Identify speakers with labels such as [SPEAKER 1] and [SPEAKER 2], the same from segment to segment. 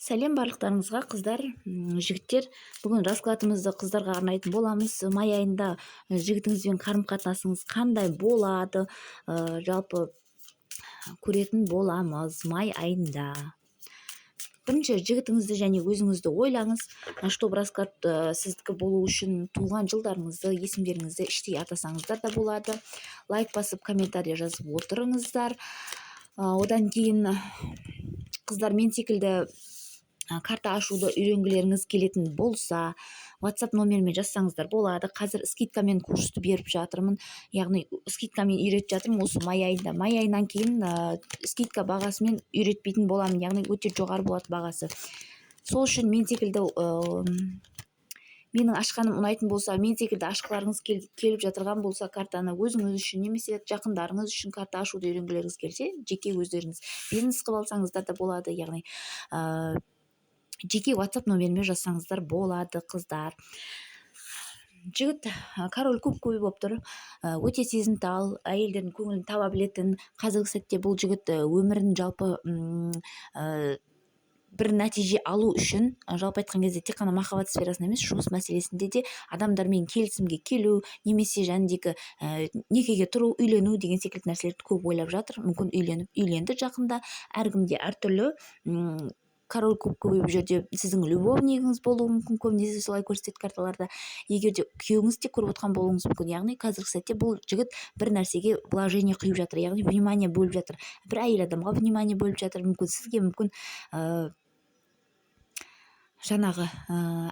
[SPEAKER 1] Сәлем барлықтарыңызға, қыздар, жігіттер. Бүгін раскладымызды қыздарға арнайтын боламыз. Май айында жігітіңізбен қарым-қатынасыңыз қандай болады, жалпы көретін боламыз май айында. Бірінші жігітіңізді және өзіңізді ойлаңыз, чтобы расклад сіздікі болу үшін туған жылдарыңызды, есімдеріңізді іштей атасаңыздар да болады. Лайк басып, комментарий жазып отырыңыздар. Одан кейін, қыздар, мен секілді карта ашуды үйренгілеріңіз келетін болса, WhatsApp номеріме жазсаңыздар болады. Қазір скидкамен курсты беріп жатырмын, яғни скидкамен үйретіп жатырмын осы май айында. Май айынан кейін скидка бағасымен үйретпейтін боламын, яғни өте жоғары болады бағасы. Сол үшін мен секілді, менің ашқаным ұнайтын болса, мен секілді ашқыларыңыз келіп жатырған болса, картаны өзіңіз үшін немесе жақындарыңыз үшін карта ашуды үйренгілеріңіз келсе, жеке өздеріңіз бизнес қылып алсаңыздар да болады, яғни жеке WhatsApp номеріме жазсаңыздар болады, қыздар. Жігіт король кубковый болып тұр, өте сезімтал, әйелдердің көңілін таба білетін. Қазіргі сәтте бұл жігіт өмірін жалпы бір нәтиже алу үшін, жалпы айтқан кезде, тек қана махаббат сферасында емес, жұмыс мәселесінде де адамдармен келісімге келу немесе жәніндегі некеге тұру, үйлену деген секілді нәрселерді көп ойлап жатыр. Мүмкін, үйленіп, үйленді жақында. Әркімде әртүрлі. Король кубковый бұл жерде сіздің любовнигіңіз болуы мүмкін, көбінесе солай көрсетеді карталарда. Егер де күйеуіңіз де көріп отқан болуыңыз мүмкін. Яғни қазіргі сәтте бұл жігіт бір нәрсеге вложение құйып жатыр, яғни внимание бөліп жатыр, бір әйел адамға внимание бөліп жатыр. Мүмкін, сізге, мүмкін, жаңағы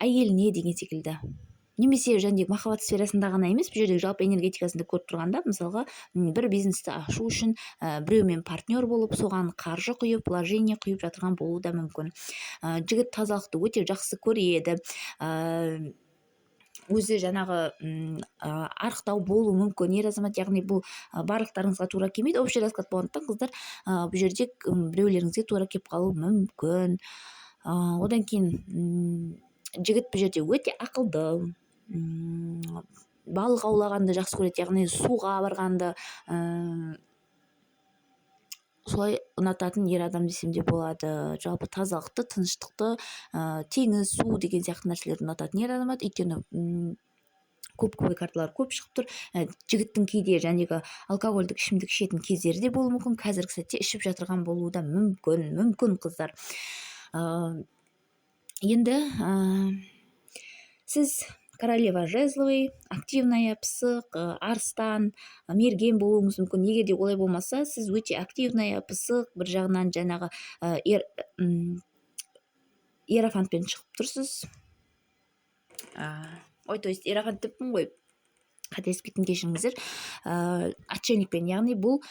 [SPEAKER 1] әйеліне деген секілді. Немесе жәнедегі махаббат сферасында ғана емес, бұл жердегі жалпы энергетикасында көріп тұрғанда, мысалға, бір бизнесті ашу үшін біреумен партнер болып, соған қаржы құйып, вложение құйып жатырған болуы да мүмкін. Жігіт тазалықты өте жақсы көреді, өзі жаңағы арықтау болуы мүмкін ер азамат. Яғни бұл барлықтарыңызға тура келмейді, общий расклад болғандықтан, қыздар, бұл жерде біреулеріңізге тура келіп қалуы мүмкін. Одан кейін жігіт бұл жерде өте ақылды, балық аулағанды жақсы көреді, яғни суға барғанды солай ұнататын ер адам десем де болады. Жалпы тазалықты, тыныштықты, теңіз, су деген сияқты нәрселерді ұнататын ер азамат, өйткені кубковый карталар көп шығып тұр. Жігіттің кейде жәнегі алкогольдік ішімдік ішетін кездері де болуы мүмкін, қазіргі сәтте ішіп жатырған болуы да мүмкін, қыздар. Енді сіз королева жезловый, активная, пысық, арыстан, мерген болуыңыз мүмкін. Егер де олай болмаса, сіз өте активная, пысық, бір жағынан жаңағы иерофантпен шығып тұрсыз. Ой, то есть иерофант деппін ғой, қателесіп кеттім, кешіріңіздер, отшельникпен. Яғни бұл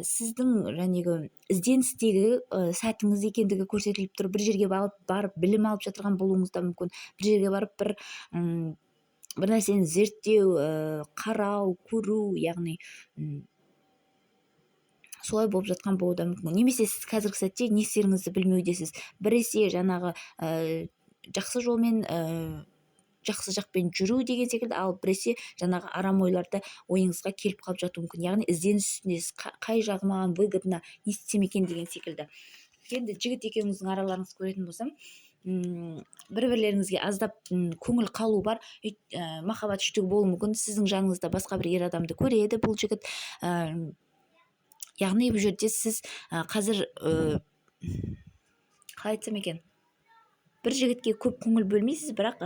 [SPEAKER 1] сіздің жәнегі ізденістегі сәтіңіз екендігі көрсетіліп тұр. Бір жерге барып білім алып жатырған болуыңыз да мүмкін, бір жерге барып бір нәрсені зерттеу, қарау, көру, яғни солай болып жатқан болуы да мүмкін. Немесе сіз қазіргі сәтте не істеріңізді білмеудесіз. Біресе жаңағы жақсы жолмен, жақсы жақпен жүру деген секілді, ал біресе жаңағы арам ойлар да ойыңызға келіп қалып жатуы мүмкін. Яғни ізденіс үстіндесіз: қай жағы маған выгодно, не істесем екен деген секілді. Енді жігіт екеуіңіздің араларыңызды көретін болсам, бір бірлеріңізге аздап көңіл қалу бар, махаббат үштігі болуы мүмкін. Сіздің жаныңызда басқа бір ер адамды көреді бұл жігіт. Яғни бұл жерде сіз қазір, қалай айтсам екен, бір жігітке көп көңіл бөлмейсіз, бірақ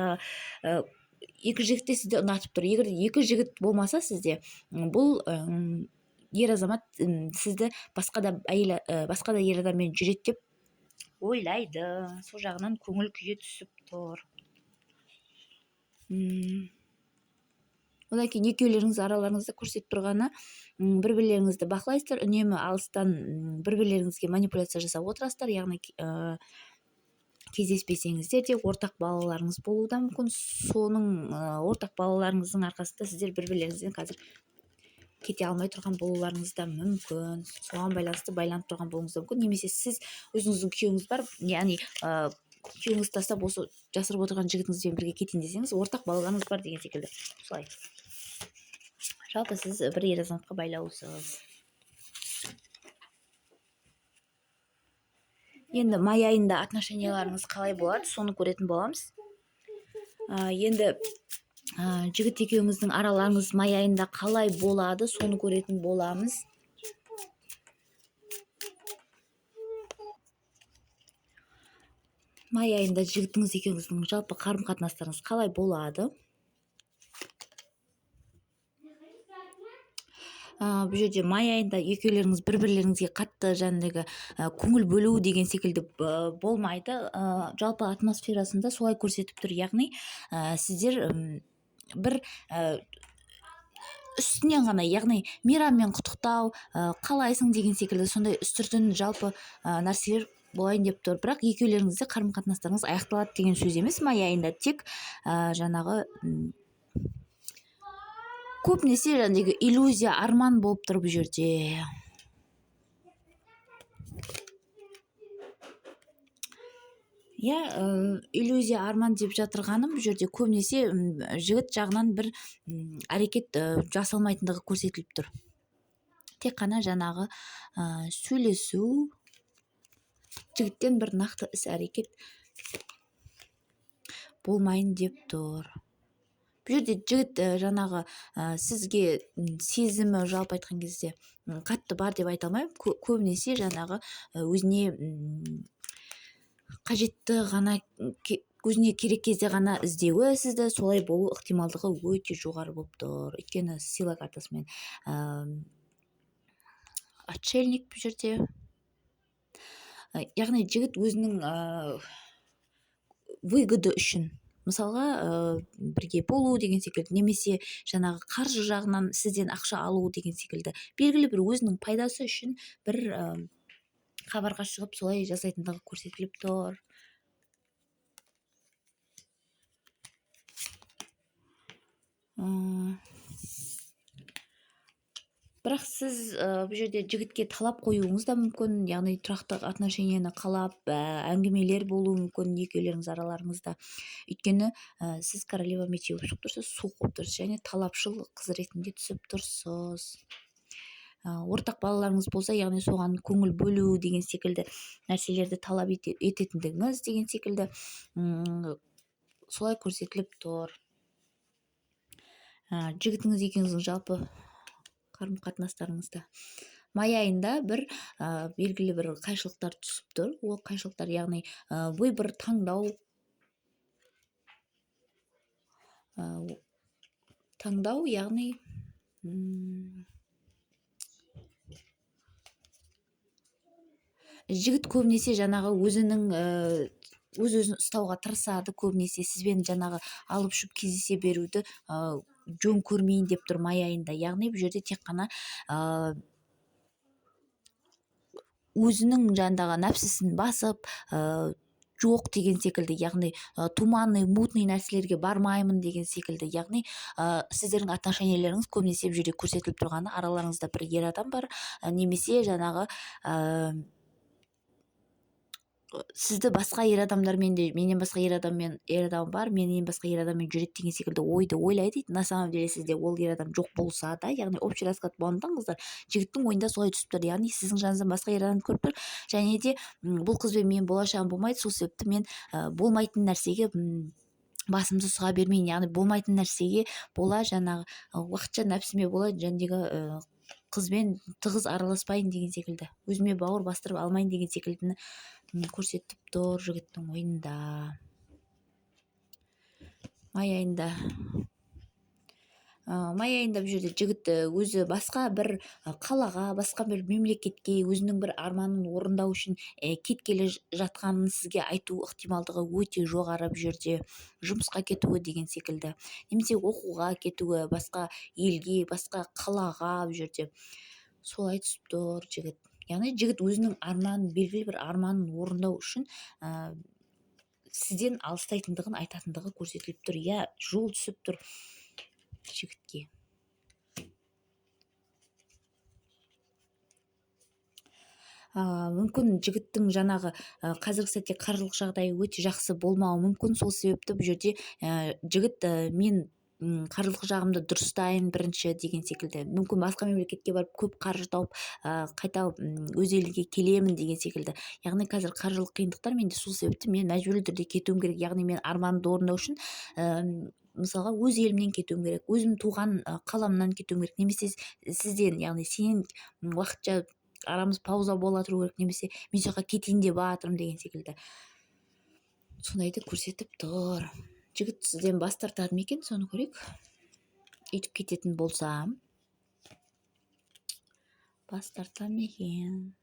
[SPEAKER 1] екі жігіт те сізді ұнатып тұр. Егер екі жігіт болмаса сізде, бұл ер азамат сізді басқа да әйел, басқа да ер адаммен жүреді деп ойлайды. Сол жағынан көңіл күйі түсіп тұр. Одан кейін екеулеріңіз араларыңызда көрсетіп тұрғаны, бір бірлеріңізді бақылайсыздар үнемі алыстан, бір бірлеріңізге манипуляция жасап отырасыздар. Яғни кездеспесеңіздер де, ортақ балаларыңыз болуы да мүмкін. Соның ортақ балаларыңыздың арқасында сіздер бір бірлеріңізден қазір кете алмай тұрған болуларыңыз да мүмкін, соған байланысты байланып тұрған болуыңыз да мүмкін. Немесе сіз өзіңіздің күйеуіңіз бар, яғни күйеуіңізді тастап, осы жасырып отырған жігітіңізбен бірге кетейін десеңіз, ортақ балаларыңыз бар деген секілді. Солай, жалпы сіз бір ер азаматқа байлаулысыз. Енді май айында отношенияларыңыз қалай болады, соны көретін боламыз. Енді жігіт екеуіңіздің араларыңыз май айында қалай болады, соны көретін боламыз. Май айында жігітіңіз екеуіңіздің жалпы қарым-қатынастарыңыз қалай болады? Бұл жерде май айында екеулеріңіз бір-бірлеріңізге қатты жаңағыдай көңіл бөлу деген секілді болмайды. Жалпы атмосферасында солай көрсетіп тұр. Яғни, сіздер бір үстінен ғана, яғни мейраммен құттықтау, қалайсың деген секілді сондай үстіртін жалпы нәрселер болайын деп тұр. Бірақ екеулеріңізде қарым-қатынастарыңыз аяқталады деген сөз емес май айында. Тек жаңағы көбінесе жаңағы иллюзия, арман болып тұр бұл жерде. Иә, иллюзия, арман деп жатырғаным бұл жерде көбінесе жігіт жағынан бір әрекет жасалмайтындығы көрсетіліп тұр. Тек қана жаңағы сөйлесу, жігіттен бір нақты іс әрекет болмайын деп тұр. Бұл жерде жігіт жаңағы сізге сезімі жалпы айтқан кезде қатты бар деп айта алмаймын. Көбінесе жаңағы өзіне қажетті ғана, өзіне керек кезде ғана іздеуі сізді, солай болу ықтималдығы өте жоғары болып тұр. Өйткені сила картасымен отшельник бұл жерде. Яғни жігіт өзінің выгоды үшін, мысалға, бірге болу деген секілді, немесе жаңағы қаржы жағынан сізден ақша алу деген секілді, белгілі бір өзінің пайдасы үшін бір хабарға шығып солай жасайтындығы көрсетіліп тұр. Бірақ сіз бұл жерде жігітке талап қоюыңыз да мүмкін, яғни тұрақты отношенияны қалап, әңгімелер болуы мүмкін екеулеріңіз араларыңызда. Өйткені сіз королева мечей болып шығып тұрсыз, суық болып тұрсыз және талапшыл қыз ретінде түсіп тұрсыз. Ортақ балаларыңыз болса, яғни соған көңіл бөлу деген секілді нәрселерді талап ететіндігіңіз деген секілді, солай көрсетіліп тұр. Жігітіңіз екеуіңіздің жалпы қарым-қатынастарыңызда май айында бір белгілі бір қайшылықтар түсіп тұр. Ол қайшылықтар, яғни, выбор, таңдау, яғни, жігіт көбінесе жаңағы өзінің, өз-өзін ұстауға тырысады, көбінесе сізбен жаңағы алып ұшып кездесе беруді, жөн көрмейін деп тұр май айында. Яғни бұл жерде тек қана, өзінің жанындағы нәпсісін басып, жоқ деген секілді, яғни, туманный, мутный нәрселерге бармаймын деген секілді. Яғни, сіздердің отношенияларыңыз көбінесе бұл жерде көрсетіліп тұрғаны, араларыңызда бір ер адам бар, немесе жаңағы, сізді басқа ер адамдармен де, менен басқа ер адаммен, ер адам бар, менен басқа ер адаммен жүреді деген секілді ойды ойлайды дейді. На самом деле сізде ол ер адам жоқ болса да, яғни общий расклад болғандықтан қыздар, жігіттің ойында солай түсіп тұр. Яғни сіздің жаныңыздан басқа ер адамды көріп тұр. Және де, бұл қызбен менің болашағым болмайды, сол себепті мен, болмайтын нәрсеге, басымды сұға бермейін. Яғни болмайтын нәрсеге бола жаңағы, уақытша нәпсіме бола жәндегі, қызбен тығыз араласпайын деген секілді, өзіме бауыр бастырып алмайын деген секілдіні көрсетіп тұр жігіттің ойында. Май айында. Май айында бұл жерде жігіт өзі басқа бір қалаға, басқа бір мемлекетке өзінің бір арманын орындау үшін, кеткелі жатқанын сізге айту ықтималдығы өте жоғары. Бұл жерде жұмысқа кетуі деген секілді, немесе оқуға кетуі, басқа елге, басқа қалаға, бұл жерде солай түсіп тұр жігіт. Яғни жігіт өзінің арманын, белгілі бір арманын орындау үшін, сізден алыстайтындығын айтатындығы көрсетіліп тұр. Я, жол түсіп тұр жігітке. Мүмкін жігіттің жаңағы, қазіргі сәтте қаржылық жағдайы өте жақсы болмауы мүмкін. Сол себепті бұл жерде, жігіт, мен Қаржылық жағымды дұрыстайын бірінші деген секілді. Мүмкін басқа мемлекетке барып көп қаржы тауып, қайта өз елге келемін деген секілді. Яғни қазір қаржылық қиындықтар менде, сол себепті мен мәжбүрлі түрде кетуім керек. Яғни мен арманымды орындау үшін, мысалға, өз елімнен кетуім керек, өзім туған қаламнан кетуім керек, немесе сізден, яғни сенен уақытша арамыз пауза бола тұру керек, немесе мен сол жаққа кетейін деп жатырмын деген секілді. Сондайды көрсетіп тұр. Жігіт сізден бас тартады ма екен, соны көрейік. Өйтіп кететін болса, бас тарта ма екен?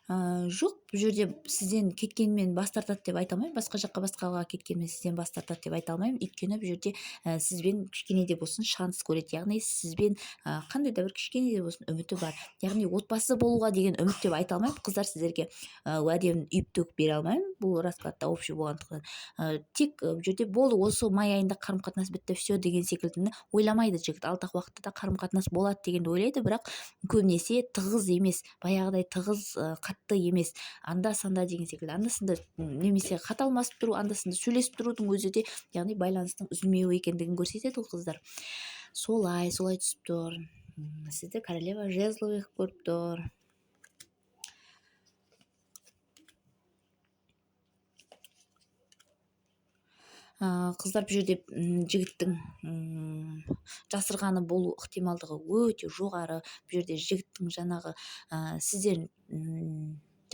[SPEAKER 1] Жоқ, бұл жерде сізден кеткенмен бас тартады деп айта алмаймын. Басқа жаққа, басқаға кеткенмен сізден бас тартады деп айта алмаймын. Өйткені бұл жерде сізбен кішкене де болсын шанс көреді. Яғни сізбен қандай да бір кішкене де болсын үміті бар. Яғни отбасы болуға деген үміт деп айта алмаймын. Қыздар, сіздерге уәдемді үйіп төгіп бере алмаймын. Бұл раскладта общий болғандықтан. Тек бұл жерде болды, осы май айында қарым қатынас бітті, все деген секілдіні ойламайды жігіт. Алдағы уақытта да қарым қатынас болады дегенді ойлайды, бірақ көбінесе тығыз емес, баяғыдай тығыз, қатты емес, анда санда деген секілді, анда санда немесе хат алмасып тұру, анда санда сөйлесіп тұрудың өзі де, яғни байланыстың үзілмеуі екендігін көрсетеді ол, қыздар. Солай түсіп тұр. Сізді королева жезловых көріп тұр. Қыздар, бұл жерде жігіттің жасырғаны болу ықтималдығы өте жоғары. Бұл жерде жігіттің жаңағы сізден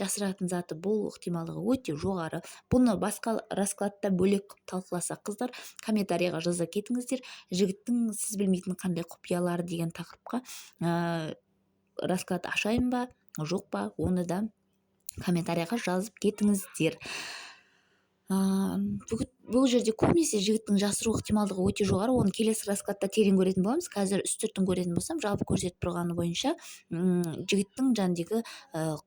[SPEAKER 1] жасыратын заты болу ықтималдығы өте жоғары. Бұны басқа раскладта бөлек қылып талқыласақ, қыздар, комментарийға жаза кетіңіздер. Жігіттің сіз білмейтін қандай құпиялары деген тақырыпқа расклад ашайын ба, жоқ па, оны да комментарийға жазып кетіңіздер. Бұл жерде көбінесе жігіттің жасыру ықтималдығы өте жоғары. Оны келесі раскладта терең көретін боламыз. Қазір үстіртін көретін болсам, жалпы көрсетіп тұрғаны бойынша, жігіттің жаңағыдегі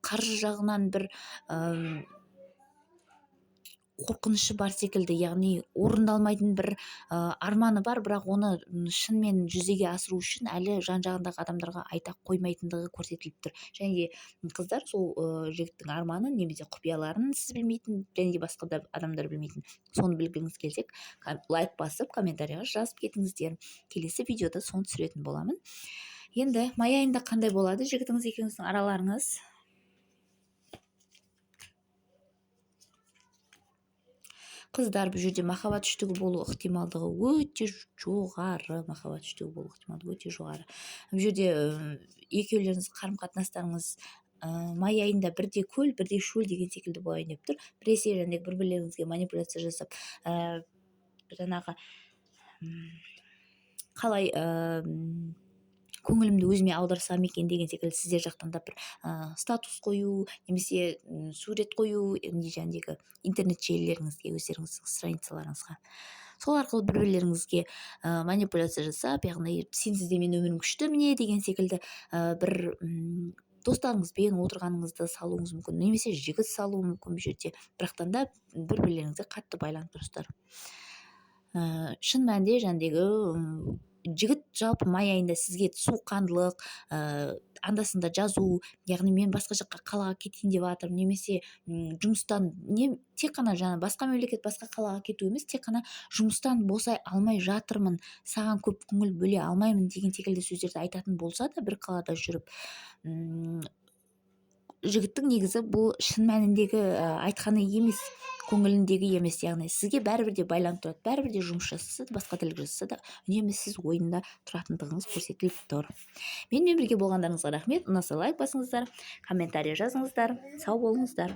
[SPEAKER 1] қаржы жағынан бір қорқынышы бар секілді, яғни орындалмайтын бір арманы бар, бірақ оны шынымен жүзеге асыру үшін әлі жан-жағындағы адамдарға айта қоймайтындығы көрсетіліп тұр. Және де қыздар, сол жігіттің арманын немесе құпияларын сіз білмейтін және де басқа да адамдар білмейтін, соны білгіңіз келсек, лайк басып, комментарийға жазып кетіңіздер. Келесі видеода соны түсіретін боламын. Енді май айында қандай болады жігітіңіз екеуіңіздің араларыңыз? Қыздар, бұл жерде махаббат үштігі болу ықтималдығы өте жоғары. Махаббат үштігі болу ықтималдығы өте жоғары. Бұл жерде екеулеріңіз қарым-қатынастарыңыз май айында бірде көл, бірде шөл деген секілді болайын деп тұр. Біресе жаңағы бір-бірлеріңізге манипуляция жасап, жаңағы, қалай көңілімді өзіме аударсам екен деген секілді сіздер жақтан да бір статус қою немесе сурет қою, не жаңағыдегі интернет желілеріңізге, өздеріңіздің страницаларыңызға. Сол арқылы бір-бірлеріңізге манипуляция жасап, яғни сенсіз де менің өмірім күшті міне деген секілді, бір достарыңызбен отырғаныңызды салуыңыз мүмкін, немесе жігіт салуы мүмкін бұл жерде. Бірақтан да бір-бірлеріңізге қатты байланып тұрсыздар. Шын мәнінде жаңағыдегі жігіт жалпы май айында сізге суыққандылық, анда-санда жазу, яғни мен басқа жаққа қалаға кетейін деп жатырмын, немесе жұмыстан, не, тек қана жаңа басқа мемлекет, басқа қалаға кету емес, тек қана жұмыстан босай алмай жатырмын, саған көп көңіл бөле алмаймын деген секілді сөздерді айтатын болса да, бір қалада жүріп, жігіттің негізі бұл шын мәніндегі айтқаны емес, көңіліндегі емес, яғни сізге бәрібір де байланып тұрады, бәрібір де жұмыс жасаса да, басқа тірлік жасаса да, үнемі сіз ойында тұратындығыңыз көрсетіліп тұр. Менімен бірге болғандарыңызға рахмет. Ұнаса лайк басыңыздар, комментарий жазыңыздар. Сау болыңыздар.